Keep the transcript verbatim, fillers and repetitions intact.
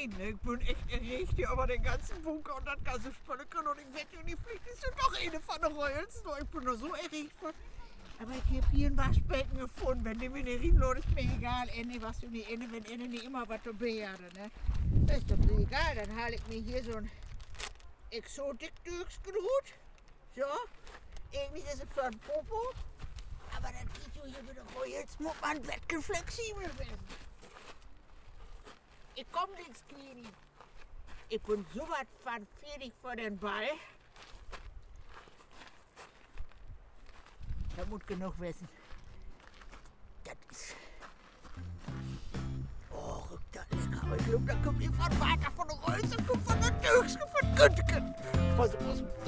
Ik bün echt erregt hier över den ganzen Bunker un dat ganze Spölleken un ik weet jo nich, villicht is dat doch een von de Rödels, dor, ik bün dor so erregt von. Aver ik heff hier en Waschbecken funnen. Wenn de mi nich rinlaat, is mi egal. Enne was jo nich Enne, wenn Enne nich immer wat to beden harr, ne? Is doch egal, denn haal ik mi hier so'n Exotik-Dööksken rut. So, egentlich is dat för 'n Popo, aver dat geiht jo hier mit de Rödels, mutt man 'n beten flexibel ween. Ik kumm glieks, Kleeni. Ik bün so wat von fertig för den Ball. Dat mutt genoog wezen. Dat is, oh, rüükt dat lecker. Ik glööv, dat kummt nich von Water, von de Rödels, dat kummt von dat Dööksken, von Günteken. Pass op,